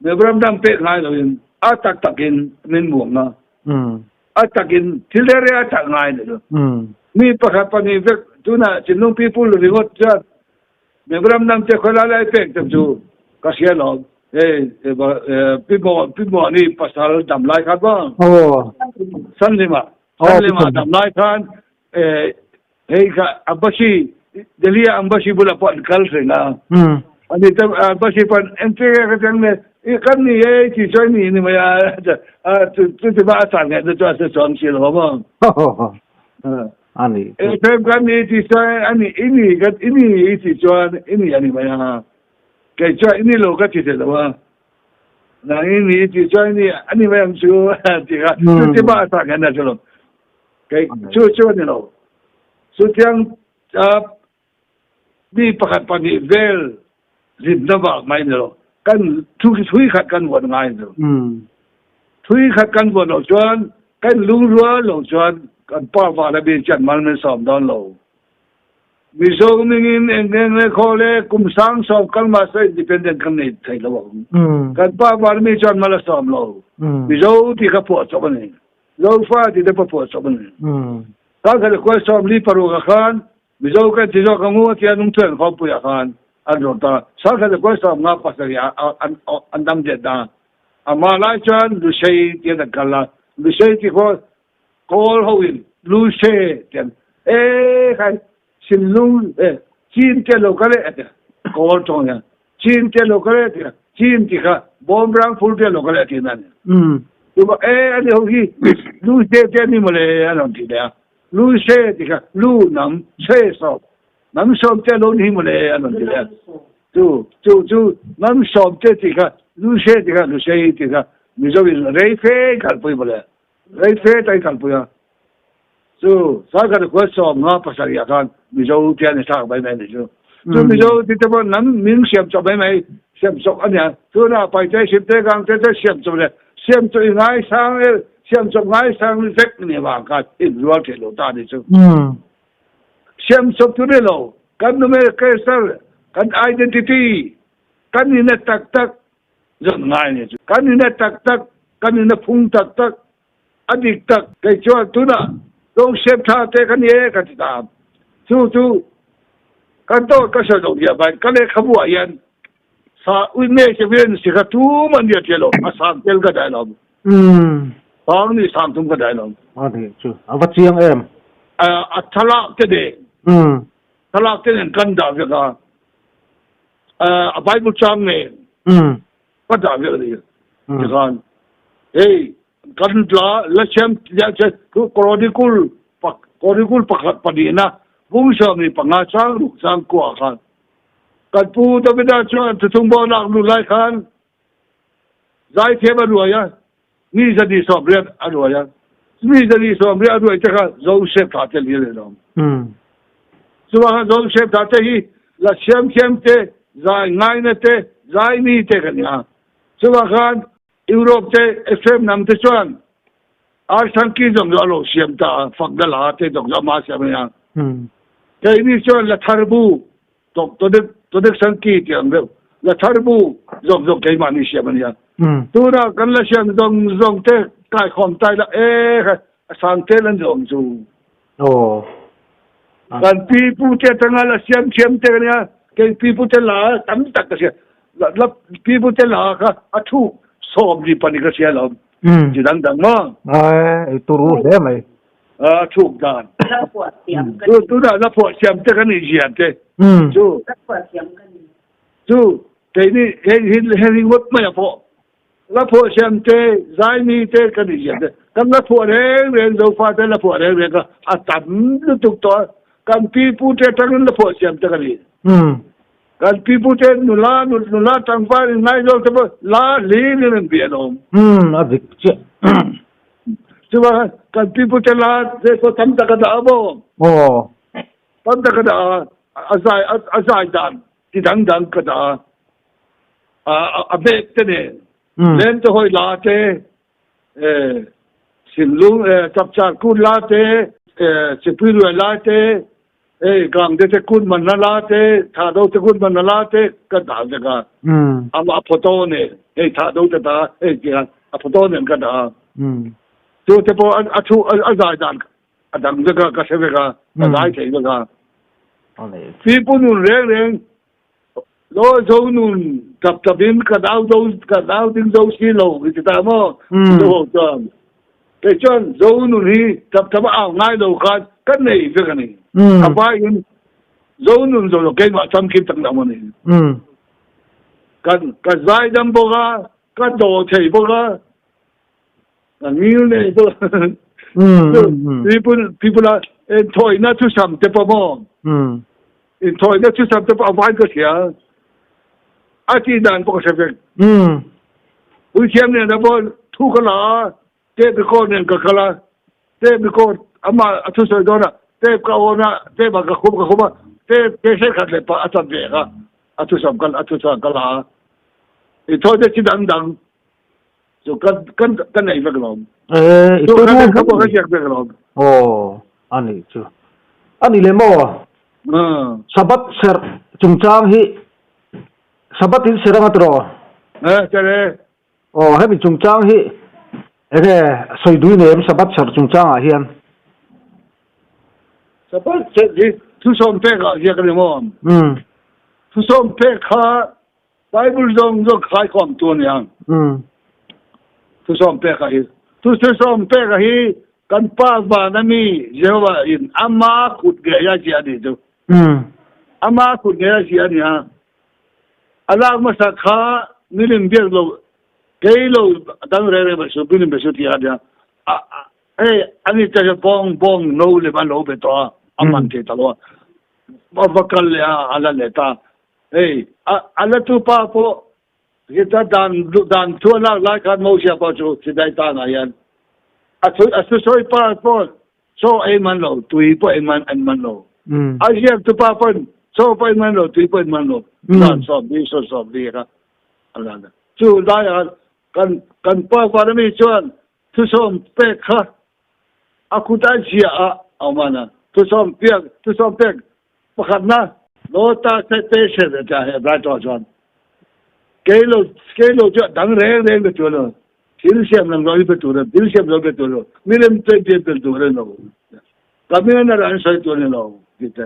Speaker 2: Mizoram dang pek ngai loin a tak takin min muang a, a takin thil reng reng a tak ngai ni lo. Mi pakhat pahnih vek tunah Chinlung People ringawt chuan Mizoram dang te khawilai lai pek te chu ka hria lo. Hei Pi Muani pasal dam lai khan maw? Sanlima Sanlima dam lai khan hei kha embassy Delhi ah embassy bulah pawh an kal thin a. Ani te embassy pawh engtin nge ka cheng le i kan ni e ti chuan ni ni mai a chuti mah a chang nge chu a se chuang si lo maw?
Speaker 1: A ni.
Speaker 2: Ephraim kan ni ti chuan a ni i ni kan i ni i ti chuan i ni a ni mai a. Kei chuan i ni lo ka ti thei lo a. Nang i ni i ti chuan i ni a ni mai ang chu ti kha chu ti mah a sak hian a chu lo. Kei chu chu a ni lo. Chutiang mi pakhat pahnih vel hlimna vak mai ni lo. Kan thu thui khat kan vuan ngai ni lo. Thui khat kan vuan loh chuan kan lungrual loh chuan kan pa val a mi chian mal min sawm dawn lo. Mizo mingin eng eng le khaw le kum sang sawm kal mah se independent kan nei thei lo ang. Kan pa val mi chuan mal a sawm lo. Mizo ti kha phuah chawp a ni. Zofa ti te pawh phuah chawp a ni. Kal khat khuai 46 ah khan Mizo kan ti zawk ang u a tia Nungthuan khawpuiah khan an rawn ta. Sangkhat khuai 57 ah an dam det ta. Amah lai chuan Lusei tian an kal a, Lusei ti khaw Kawl ho in Lusei tian e khai Sinlung e Chin te lo kal e a tia Kawl tawng hian Chin te lo kal e a tia Chin ti kha Bawmrang phur te lo kal e a ti na a ni. Chuvang e ani ho hi Lusei te ani mawle an rawn ti leh a. Lu se ti kha lu nam se sawm nam sawm te lo ni mawle an rawn ti leh a. Chu chu chu nam sawm te ti kha lu se ti kha lu sei ti kha Mizo in rei fe kalpui mawle rei fe ta in kalpui a. Chu Sarkar khua 57 ah khan Mizo te an i thlak mai mai a ni chu. Chu Mizo ti te pawh hnam hming siam chawp mai mai siam chawp a nia. Tunah Paite, Sipte, Gangte te siam chawp leh siam chawp i ngaisang e, siam chawp ngaisang vek ni vang khan inrual theih lo ta a ni chu. Siam chawp chu ni lo, kan numerical, kan identity, kan nihna tak tak zawn ngai a ni chu. Kan nihna tak tak, kan nihna phung tak tak, A dik tak, kei chuan tunah rawng siam tha te ka ni e ka ti ta. Chu chu kan dawt ka sawi lo nia vain ka lehkhabu ah hian sa ui me che vel ni si kha tum an nia tia lo a sang tel ka dai lo. Sang ni sang thum ka dai lo.
Speaker 1: A nih chu a va chiang em.
Speaker 2: A thlalak te nen. Thlalak te nen kan dah vek a. A Bible chang nen. Ka dah vek a ni. Tikhan hei kan tla la siam Chronicle Chronicle pakhat pahnihna bung 15 chang ruk chang kuah khan kan pu Davida chuan thuthung bo lak lut lai khan zaithiam a ruai a, mi 280 a ruai a, mi 280 a ruai te kha Joseph thla te hlir a awm. Chuvang khan Joseph thla te hi la siam thiam te, zai ngaina te, zai mi te ka ni a. Chuvang khan Europe te, Ephraim hnam te chuan Arsangki zawng chu a lo siam ta a, fakna la te zawng chu ama siam a ni a. Keini chuan la thar bu, Tawdek Sangki tih ang deuh, la thar bu zawng zawng keimahni siam a ni a. Tunah kan la siam zawng zawng te kaikhawm tai la e kha a sang tel an zawng chu. Kan pi pu te atanga la siam thiam te ka nia, kei pi pu te la tam tak ka hria. La pi pu te la kha a thuk 24 ka hria lo. Chi dang dang maw?
Speaker 1: Ei turu hle mai.
Speaker 2: A thuk dan.
Speaker 3: La phuah thiam ka ni.
Speaker 2: Tunah la phuah thiam te ka nih zia te. Chu.
Speaker 3: La phuah thiam ka ni.
Speaker 2: Chu keini hei hi hei ringawt mai a pawh. La phuah siam te, zaimi te ka nih ziah te, kan la phuah reng reng Zofa te la phuah reng reng kha a tam lutuk tawh a, kan pi pu te atangin la phuah siam te ka ni. Kan pi pu te nula nula tlangval in ngaizawng te pawh la hling in an bia an awm.
Speaker 1: A dik chiah.
Speaker 2: Chuvang khan kan pi pu te la te pawh tam tak a dah a maw?
Speaker 1: Aw.
Speaker 2: Tam tak a dah a, a zai a zai dan ti dang dang ka dah a. A bek te nen len te hawi la te Sinlung chapchar kun la te Sipui ruai la te Gang te te kun man na la te Thado te kun man na la te ka dah vek a amah photo nen hei Thado te ta hei ti khan a photo nen ka dah a chu te pawh a thu a zai dan a dang vek a ka hre vek a ka zai thei vek a Pipu nun reng reng Lo zo nun tap tap in ka dau zo ka dau ding zo si lo ki ti ta maw zo ho chuan kei chuan zo nun hi tap tap a au ngai lo khan ka nei vek a ni a vai in zo nun zo lo keimah famkim tak lo a ni kan ka zaidam bawk a ka daw thei bawk a ka ngil nei bawk a people people a thawihna thusam te pawh maw Inthawihna thusam te pawh a vain ka hria. A tih dan pawh ka hre vek. Puithiam nena pawh thu ka la a, tape record nen ka kal a, tape record amah a thusawi dawn a, tape ka awn a, tape ah ka khum ka khum a, tape te hrengkhat leh pah a chan ve kha a thusam ka a thusam ka la a. Inthawihna chi dang dang chu kan kan ka nei vek alawm.
Speaker 1: Eh, i
Speaker 2: Chu ka lehkha pawh ka ziak vek alawm.
Speaker 1: Aw, a nih chu. A ni le maw? Sabbath serh chungchang hi Sabbath in serh anga tiraw?
Speaker 2: Eh, cher e.
Speaker 1: Aw, hemi chungchang hi enge sawi dui nei em Sabbath serh chungchang ah hian?
Speaker 2: Sabbath serh hi thusawm pek ah ziak a ni maw? Thusawm pek kha Bible zawng zawng khaikhawm tu a ni ang. Thusawm peka hi. Thusawm peka hi kan Pa van a mi Jehovah in ama kut ngei a ziah a nih chu. Ama kut ngei a ziah a ni a. A lak hmasa kha milim biak lo kei lo dang reng reng be su milim be su ti a nia. Hei ani te hi bawng bawng no lem an lo be tawh a a man thei ta lo a. A va kal leh a a la leh ta. Hei, a la tu pa pawh heta dan dan thu a lak lai khan Mosia pawh chu Sidai tangah hian a thu a thusawi pa pawh chaw ei man lo, tui pawh ei man an man lo. A ziaktu pa pawn Chaw pawh in man lo, tui pawh in man lo. Zan 70, 70 kha a la na. Chu laiah kan kan pa van ami chuan thusawm pek kha a kut a ziah a a awm a na. Thusawm piak, thusawm pek pakhatna Lota te te hre ve ta he Bright aw chuan kei lo kei lo chu dang reng reng be tur lo. Thil siam lang lo i be tur lo, thil siam lo be tur lo, milem te te bel tur lo. Ka hming a an sawi tur ni lo tih te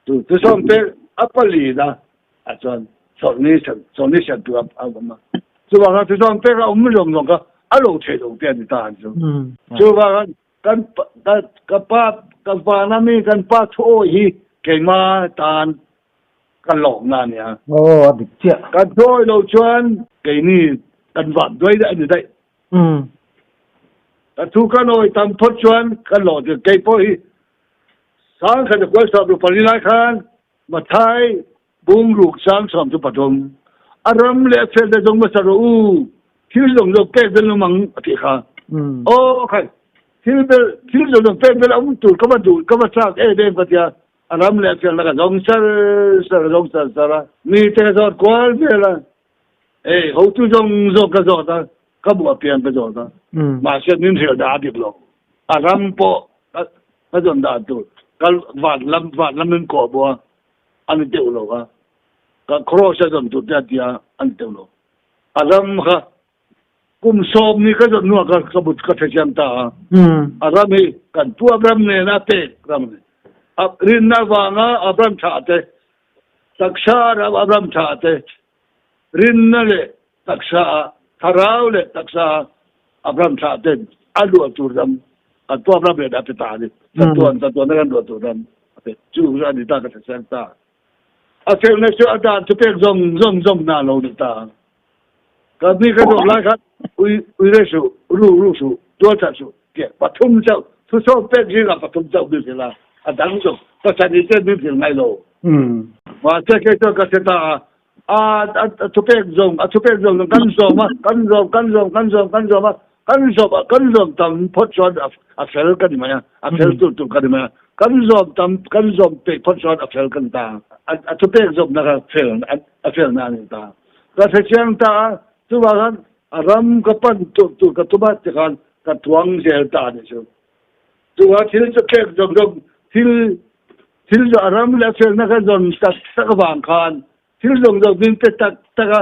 Speaker 2: chu thusawm te a palina ah chuan chawlhni chawlhni siam tur a awm a. Chuvang thusawm pek a awm zawng zawng kha a lo theih lo te a ni ta ang chu. Chuvang kan ka pa ka van a mi kan pa thu awi hi keima tan ka lawmna a nia.
Speaker 1: Aw a dik chiah.
Speaker 2: Kan thu awi lo chuan keini kan van duai daih a ni daih. Ka thu ka nawi tam phawt chuan ka lawh tir kei pawh hi sang khat a kual sawm ruk pali lai khan Mathai bung ruk sang 13 a ram leh a fel te zawng hmasa rawh u thil zawng zawng pek bel awm ang a tih kha aw khai thil bel thil zawng zawng pek bel awm tur ka va duh ka va chak em em ka tia a ram leh a fel na ka zawng sar sar a zawng sar sar a mi te ka zawt kual vel a Ei, hotu zawng zawng ka zawt a, ka buah pian ka zawt a, mahse min hrilh dah a dik lo. A ram pawh ka zawn dan tur ka van lam van lam min kawh bawk a, a ni deuh lo a, ka cross a zawn tur te a ti a, a ni deuh lo. A ram kha kum 10 ka zawn hnuah ka ka but ka hrechiang ta a, a ram hi kan pu Abraham nena pek ram a ni. Rinna avanga Abraham thlah te, taksa ram Abraham thlah te, Rinna leh taksa ah, thlarau leh taksa ah Abraham thlah ten a luah tur ram kan pu Abraham leh a pe ta a ni. Chatuan chatuan a kan luah tur ram a pe. Chu chu a ni ta ka hre ta. A felna chu a dan thupek zawng zawng zawng na lo ni ta. Ka mi ka zawh lai khan ui ui re suh, ru ru suh, tual that suh tiah pathum chauh thusawm pek zingah pathum chauh min hrilh a, a dang zawng pasarih te min hrilh ngai lo. Mahse kei chuan ka hre ta a, a thupek zawng a thupek zawng zawng kan zawm a, kan zawm kan zawm kan zawm kan zawm a, kan zawm a kan zawm tam phawt chuan a fel ka ni mai a, a fel tur tur ka ni mai a, kan zawm tam kan zawm peih phawt chuan a fel ka ni ta a, a thupek zawmna kha fel a felna a ni ta. Ka hre chiang ta a, chuvang khan a ram ka pan tur tur ka tum a tikhan ka tuang zel ta a ni chu. Chuvang thil chu pek zawng zawng thil thil a ram leh a felna ka zawn tak tak avang khan thil zawng zawng min pe tak tak a,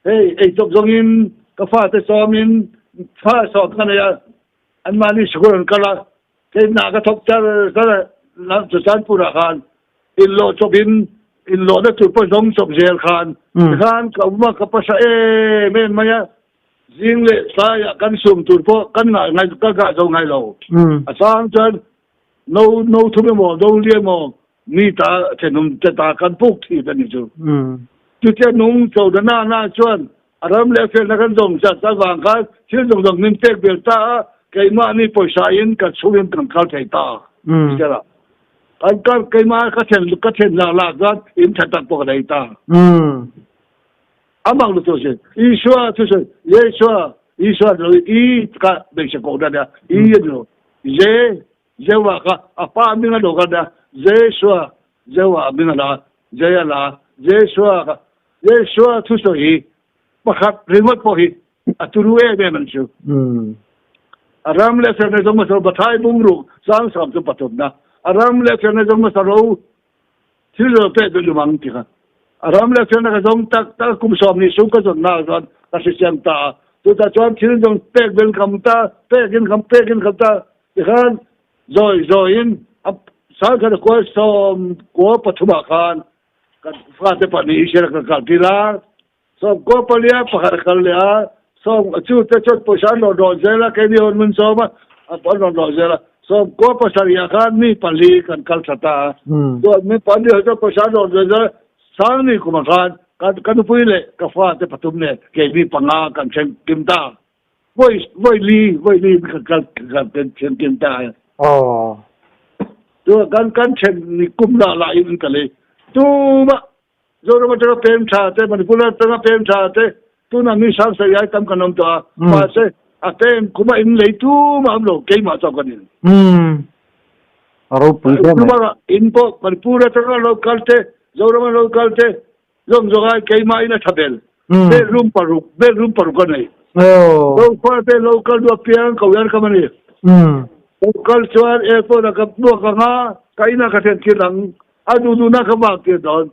Speaker 2: hei eichawp zawngin ka fate sawmin fa sawm ka nei a, anmahni sikul an kal a, kei hna ka thawk char char a, Chuchanpur-ah khan inlawh chawpin inlawhna tur pawh zawng chawp zel khan tikhan ka awm a, ka pasa em em mai a, zing leh tlaiah kan sum tur pawh kan ngah ngai ka ngah zo ngai lo. A chang chuan No no thum emaw, no li emaw mi ta thenawm te ta kan puk thit a ni chu. Chutia nung cho na na na chuan a ram leh a felna kan zawng zat avang khan thil zawng zawng min pek vel ta a, keimahni pawisa in kan chhungin kan kal thei ta a ti a. Kan kal keimah ka then ka then lak lak chuan in tha tak pawh ka nei ta. Amah lutuk a si. Isua thusawi, Yeshua, Isua ni lo i kha hmeichhe kohna a nia, i a ni lo. Je, Jehovah kha a pa hming a lo kha a nia, Jeshua, Jehovah a hming a la, Je a la, Jeshua kha. Yeshua thusawi hi pakhat ringawt pawh hi a turu em em an chu. A ram leh serna zawng hmasa Bathai bungruk sang 73 na. A ram leh serna zawng hmasa ro Thil lo pek duh lumang ti kha a ram leh felna ka zawng tak tak a, kum 20 sung ka zawnnak ah chuan ka hre ta a, chutah chuan thil zawng pek bel kam ta, pek in kam pek in kam ta tikhan zawi zawi in a sangkhat a kual 93 ah khan kan fate pahnih Israel kan kal tir a, 94 ah pakhat a kal leh a, sawm chu te chuan pawisa an rawn rawh zel a, keini hawn mun sawm a, an rawn rawh zel a, 97 ah khan mi pali kan kal tha ta a, chuan mi pali ho chuan pawisa an rawn rawh zel a, sangni kumah khan ka nupui leh ka fate pathum nen keini panga kan thleng kim ta, vawi vawi li vawi li kan kal kan thleng kim ta a. Chuan kan kan then ni kum lah lah in ka lei tumah Zoram atanga pem tha te, Manipur atanga pem tha te, tunah mi sang sawi ai tam kan awm tawh a, mahse a pem kuma in lei tumah awm lo, keimah chauh kan in.
Speaker 1: A ropui hle mai.
Speaker 2: Chubakah in pawh Manipur atanga lo kal te, Zorama lo kal te zawng zawng ai keimah in a tha bel. Bedroom paruk, bedroom paruk a nei. Zofa te lo kal duh apiang ko hian ka ma ni. Lo kal chuan airport ah ka buak ang a, ka inah ka thlen tir ang, a duh duhna ka vak tir dawn.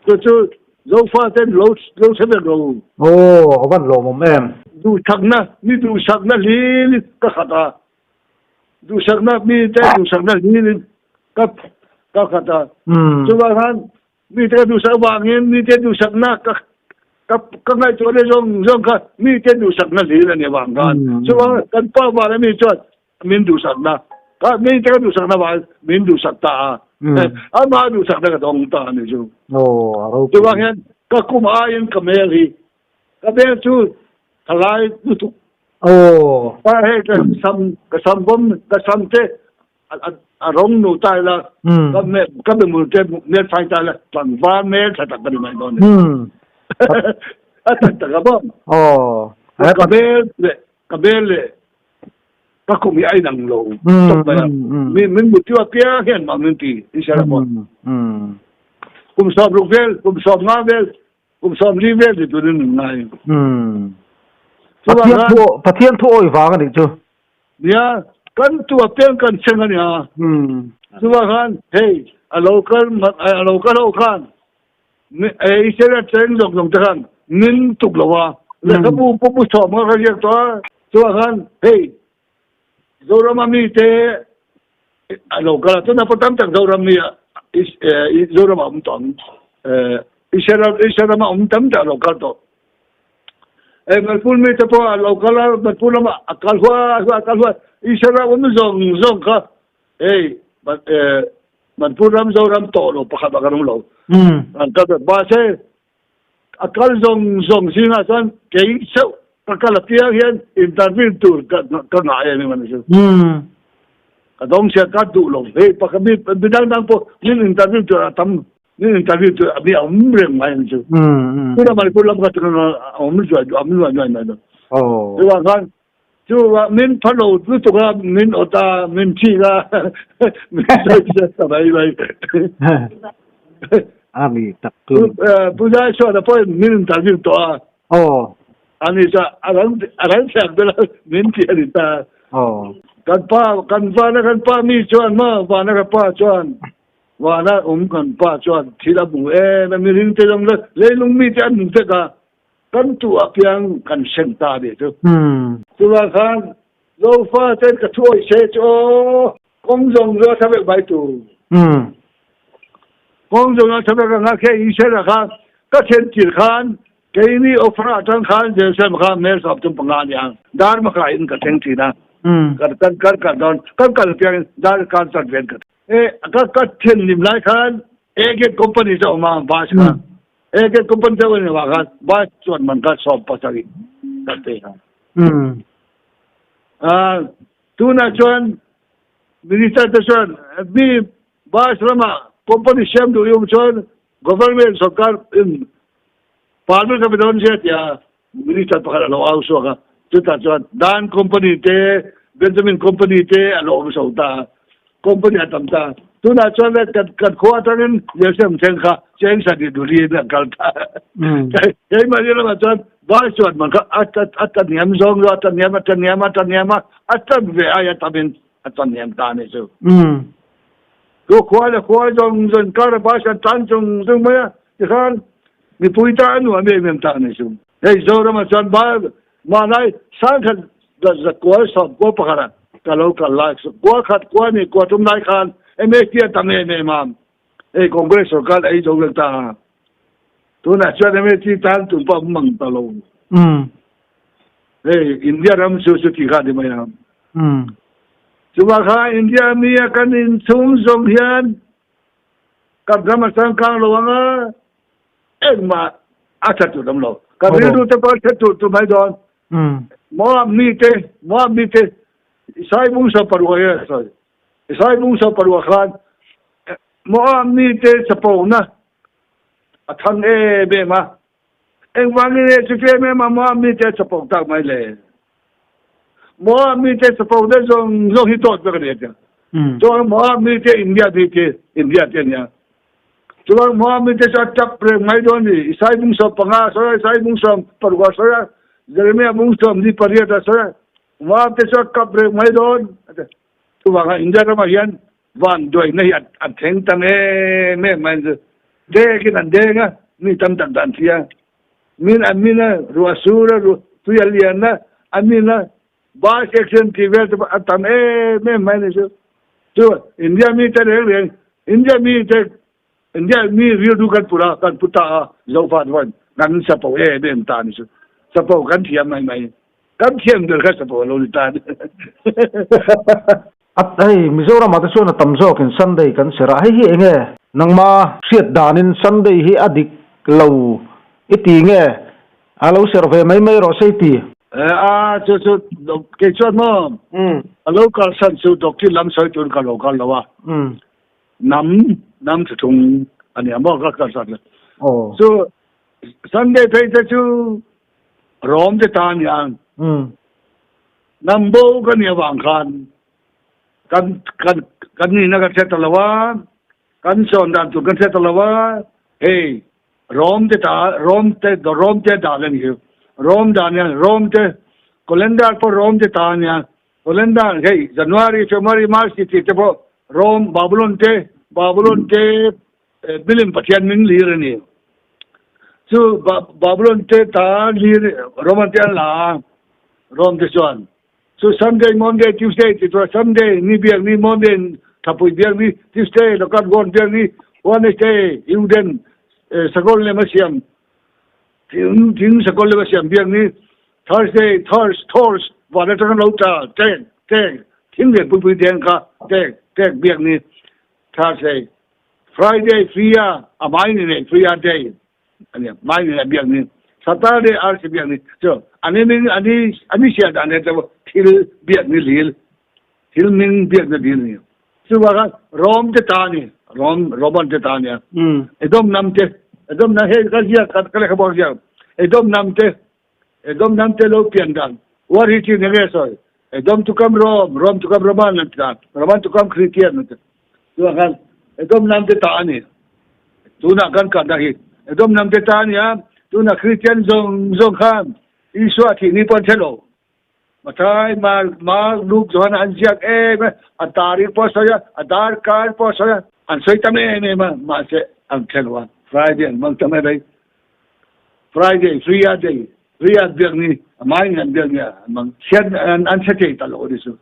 Speaker 2: Chu chu Zofa ten lo lo hre vek lo.
Speaker 1: Aw, a van lawmawm em.
Speaker 2: Duhsakna, mi duhsakna hlil ka khat a. Duhsakna mi te duhsakna hlil in ka ka khat a. Chuvang khan mi te ka duhsak avangin mi te duhsakna ka ka ka ngaihtuah leh zawng zawng kha mi te duhsakna hlil a nih avang khan. Chuvang kan pa vana mi chuan min duhsakna ka mi te ka duhsakna vang min duhsak ta a amah duhsakna ka dawng ta a ni chu. Chuvang hian ka kum aiin ka hmel hi ka hmel chu thalai lutuk. Pa hei ka sam ka sam bawm ka sam te a rawng nu ta ila ka hmel ka hmel te hmel fai ta ila tlangval hmel tha tak ka ni mai dawn a ni. A tak tak a bawm. Ka hmel leh ka hmel leh ka kum hi a inang lo tawp mai a. Mi min mutiu apiang hian mah min ti i hria pawh. Kum 60 vel, kum 50 vel, kum 40 vel ti turin min ngai.
Speaker 1: Pathian thu Pathian thu awi vang a nih chu.
Speaker 2: Nia, kan tu apiang kan cheng a nia. Chuvang khan hei a lo kal a lo kal ho khan Israel cheng zawng zawng te khan min tuk lo a, lehkhabu pawh pu sawm kha ka ziak tawh a, chuvang khan hei Zorama mi te a lo kal a, chuna pawh tam tak Zoram mi Zorama awm tawh ang, Israel Israel rama awm tam tak a lo kal tawh. Hei Manipur mi te pawh a lo kal a, Manipur lama a kal huai huai a kal huai, Israel awm zawng zawng kha hei Manipur ram Zoram tawh lo pakhat ah kan awm lo. An kal vek. Mahse, a kal zawng zawng zingah chuan kei chauh ka kal apiang hian interview tur ka ka ngah em em a ni chu. Ka dawng chhiat ka duh lo. Hei pakhat mi mi dang dang pawh min interview tur a tam min interview tur mi a awm reng mai a ni chu. Tuna Manipur lam kha chu a awm zuai awm zuai zuai mai lo. Chuvang khan Chuvah min pha lo lutuk a, min awt a, min thik a, min sawi chhiat ta mai mai.
Speaker 1: A ni tak chu.
Speaker 2: Pu Zai chuan a pawhin min interview tawh a.
Speaker 1: Aw.
Speaker 2: Ani chuan a rang a rang thiam ber a, min ti a ni ta.
Speaker 1: Aw.
Speaker 2: Kan pa kan vana kan pa mi chuan maw vana ka pa chuan vana awm kan pa chuan thil a hmu em a, mihring te zawng leilung mi te an hmu vek a. Kan tu apiang kan hrem ta ve chu. Chuvang khan Zofa ten ka thu awih se chu aw, kawng zawng zawng a tha vek mai tur. Kawng zawng a tha vek anga khe Israel kha ka thlen tir khan keini Ofra atang khan Jerusalem kha mel 35 a ni ang. Dar hmaka in ka thleng thin a. Kan kan kan kal dawn kan kal apiang in dar kar chat vel ka e ka ka thlen lim lai khan Agate company chu a awm a bus kha. E ke company te ni wa khan bus chuan man kha 17 ka pe kha. A tuna chuan minister te chuan mi bus lama company siam duh i chuan government sarkar in parliament ka pe dawn sia tia minister pakhat a lo au suak a chutah chuan Dan company te Benjamin company te a lo awm so ta company a tam ta tunah chuan le kan kan khua atangin Jerusalem thleng kha cheng sani duli in a kal ta keimahni lamah chuan vai chuan man kha a a ta hniam zawng zawng a ta hniam a ta hniam a ta hniam a a tan ve aia tamin a ta hniam ta a ni chu chu khua leh khua zawng zawng kar a bus an tan chung chung mai a tikhan Mipui ta a nuam em em tak a ni chu. Hei Zoramah chuan Manai sangkhat zakua 91 ah ka lo kal lai kua khat kua ni kua tum lai khan MHP a tam em em a, hei Congress sorkar ei zo vek ta a, tunah chuan MHP tan tum pawh a mang ta lo. Hei India ram chu chuti kha a ni mai a. Chuvang kha India mi a kan inchhung zawng hian Kan ram a changkang lo ang a, engmah a that tur awm lo. Kan rilru te pawh a that tur tur mai dawn. Moab mite, Moab mite, Isai bungsa parua hi a sawi. Isai bungsa parua khan Moab mite chapona a thang em em a. Engvangin nge chuti em em a Moab mite chapo tak mai le? Moab mite chapo te zawng zawng hi dawt vek a ni a tia. Chuan Moab mite India mite India te ania. Chuan Moab mite chu a tap reng mai dawn ni. Isai bung 15 a sawi a, Isai bung 16 a sawi a, Jeremia bung 28 a sawi a. Moab te chu a kap reng mai dawn. Chuvanga India ramah hian van duaina hi a thleng tam em em mai chu. Dekin an deng a, mi tam tak dan thi a. Min an min a, ruah sur a, ruah tui a lian a, a min a, Bus accident tih vel te pawh a tam em em mai a ni chu. Chu India mi te reng reng, India mi te, India mi rilru kan put a, kan put ta a, Zofa te pawhin kan chapo em em ta a ni chu. Chapo kan thiam mai mai. Kan thiam ber kha chapo a lo ni ta a ni.
Speaker 1: A hei Mizoramah te chuan a tam zawkin Sunday kan serh a, hei hi enge? Nangma hriat danin Sunday hi a dik lo i ti nge? A lo serh ve mai mai rawh se i ti.
Speaker 2: A chu chu kei chuan maw a lo kalsan chu doctrine lam sawi tur ka lo kal lo a, hnam hnam thuthlung a nia maw ka kalsan chu Sunday phei te chu Rom te ta a nia. Hnam bo ka nih avang khan kan kan kan nihna kan hre ta lo a, kan sawn dan tur kan hre ta lo a, hei Rom te ta Rom te Rom te dan a ni hi, Rom dan hian Rom te calendar pawh Rom te ta a nia, calendar hei January, February, March tih tih te pawh Rom Babylon te Babylon te milim pathian hming lir a ni. Chu Babylon te ta lir Roman te an la a, Rome te chuan chu Sunday, Monday, Tuesday ti tura Sunday ni biak ni, Monday thapui biak ni, Tuesday lokat gown biak ni, Wednesday Uden sakawlh lem a siam thing thing sakawlh lem a siam biak ni, Thursday Thurs Thors van atanga lo tla tek tek thing leh puipui deng kha tek tek biak ni, Thursday Friday free a a mai ni nei free a day a nia mai ni nei biak ni Saturday arsi biak ni chu ani min ani ani sia dan he chu thil biak ni lil thil min biak na dil ni chu wa kha Rom te ta ni Rom Roman te ta nia Edom nam te Edom na he ka zia ka ka le kha bor zia Edom nam te Edom nam te lo pian dan war hi chi nge sawi Edom to come Rome, Rome to come Roman an ti ta, Roman to come Christian an ti. Chuvang khan Edom hnam te ta a ni. Tunah kan kah dah hi Edom hnam te ta a ni a, tunah Christian zawng zawng khan Isua thih ni pawh an hre lo. Mathai, Mark, Mark, Luke, Johana an ziak em a, a tarik pawh a sawi a, a darkar pawh a sawi a, an sawi tam em em a, mahse an hre lo a, Friday an hmang ta mai mai. Friday, Free Day, Riyadh biak ni amah in an biak ni an mang sian an hre thei ta lo ni cu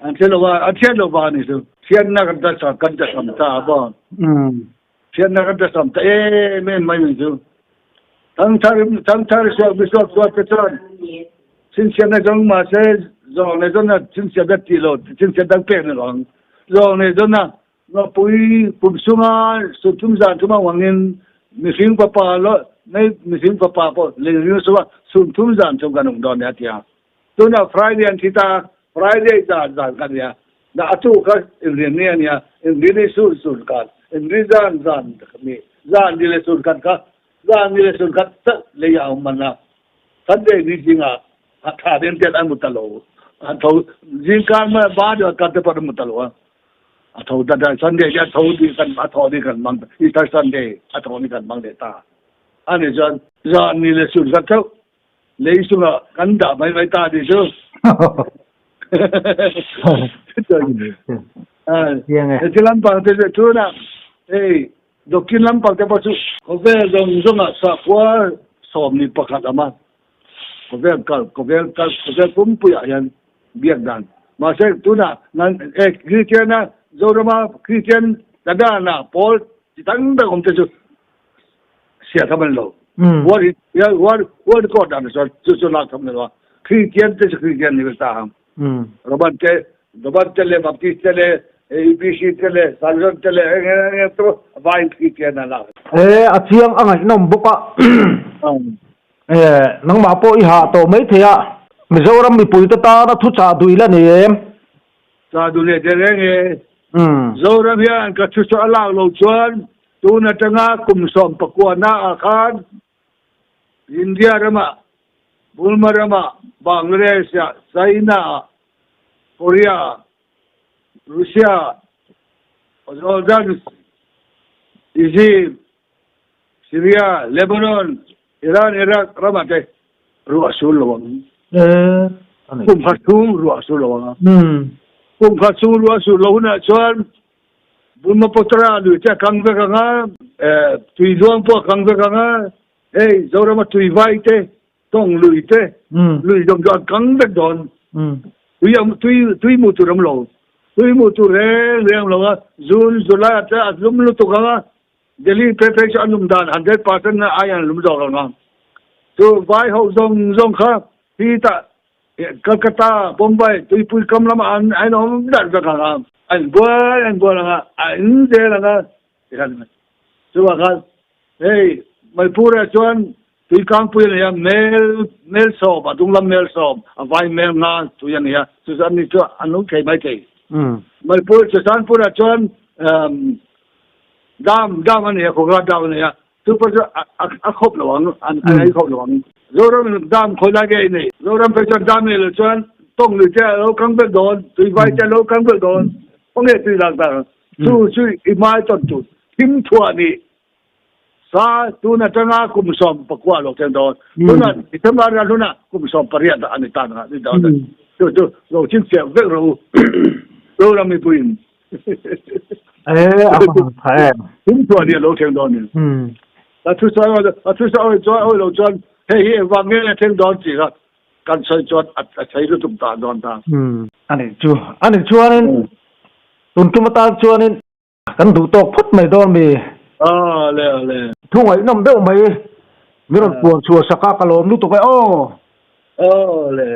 Speaker 2: an hre lo a thian lo ba ni cu thian na kan ta kan ta sam ta ba thian na kan ta sam ta e men mai ni cu thang thar thang thar suak bi suak suak te chuan sin sian na jong ma se zong le zong na sin sian da ti lo sin sian dang pe na long zong le zong na Ngapui pum chunga sunthum zan thum awangin mihring fapa lo nei mihring fapa pawh lei ring suwa sunthum zan thum kan um dawn nia tia tuna Friday an thi ta Friday zan zan kan nia na atu kha inrin ni ania inrin ni sun sun kan inrin zan zan mi zan ni le sun kan kha zan ni le sun kan ta lei a um man na Sunday ni zinga a tha den ten an mu ta lo an tho zingkar ma ba de kan te pa mu ta lo a A tho ta ta Sunday hi a tho ding kan a tho ding kan mang Easter Sunday a tho ding kan mang leh ta. Ani chuan zan ni le sun khat theuh lei chungah kan dah mai mai ta ni chu. Heti lampang te chu tunah hei doctrine lampang te pawh chu khawvel zawng zawngah sakhua 11 a awm a. Khawvel kal khawvel kal khawvel pumpuiah hian biak dan. Mahse tunah nan e Kristian a Zorama Kristian Dada na pawl chi dang dang awm te chu sia tham an lo. War war war record dan chuan chu chu lak tham lo a. Kristian te chu Kristian ni ve ta ang. Roman te Roman te le Baptist te le APC te le Salvation te le eng eng eng te vai Kristian a lak.
Speaker 1: E a chiang a ngaihnawm bawk a. E, nangmah pawh i hah tawh mai thei a, Mizoram mipuite tana thuchah duh la nei em?
Speaker 2: Chah duh leh der reng e. Zoram hian ka thuchah a lak lo chuan tun atanga kum 19 na ah khan India ramah, Burma ramah, Bangladesh ah, China ah, Korea ah. Russia, Jordan, Egypt, Syria, Lebanon, Iran, Iraq ramah te ruah a sur lo ang. Kum khat chhung ruah a sur lo ang a. Kum khat chhung ruah a sur lo hunah chuan Brahmaputra lui te a kang vek ang a, tui luang pawh a kang vek ang a, hei Zorama tui vai te, tawng lui te, lui zawng chu an kang vek dawn. Tui tui tui hmuh tur awm lo. Tui hmuh tur reng reng awm lo a, June, July ah te a lum lutuk ang a, Delhi phei phei chu a lum dan 100% na ai an lum zawk ang a. Chu vai ho zawng zawng kha hi tah Calcutta, Bombay tuipui kam lamah an an awm darh vek ang a, an buai an buai ang a, an zel ang a tikhan chuvang khan hei Manipur ah chuan tui kangpui a ni a, mel mel sawm a dunglam mel sawm a vai mel nga tui a ni a, chu chu an ni chu an lo thei mai thei. Manipur Churachandpur ah chuan Dam dam a ni a, Kawngla dam a ni a, chu pawh chu a khawp lo ang, an ei khawp lo ang. Zoram dam khawi lai nge i nei? Zoram phei chuan dam nei lo chuan tawng lui te a lo kang vek dawn, tui vai te a lo kang vek dawn, khawnge tui lak dan? Chu chu i hmai tawn tur thim thuah nih sa tun atanga kum 19 a lo thleng dawn. Tuna December ral hunah kum 18 a ni tan a ni dawn. Chu chu lo chhinchhiah vek rawh u Zoram mipuiin.
Speaker 1: Eh, a hman tha em.
Speaker 2: Thim thuah nih a lo thleng dawn ni. A thu sawi a thu sawi chuan awi lo chuan hei hi engvang nge a thleng dawn tih kha kan sawi chuan a thei lutuk ta dawn ta.
Speaker 1: Ani chu ani chuanin tun tum atan chuanin kan duh tawk phawt mai dawn mi.
Speaker 2: Aw le aw le.
Speaker 1: Thu ngaihnawm deuh mai mi rawn puan chhuah sak a ka lawm lutuk e aw.
Speaker 2: Aw le.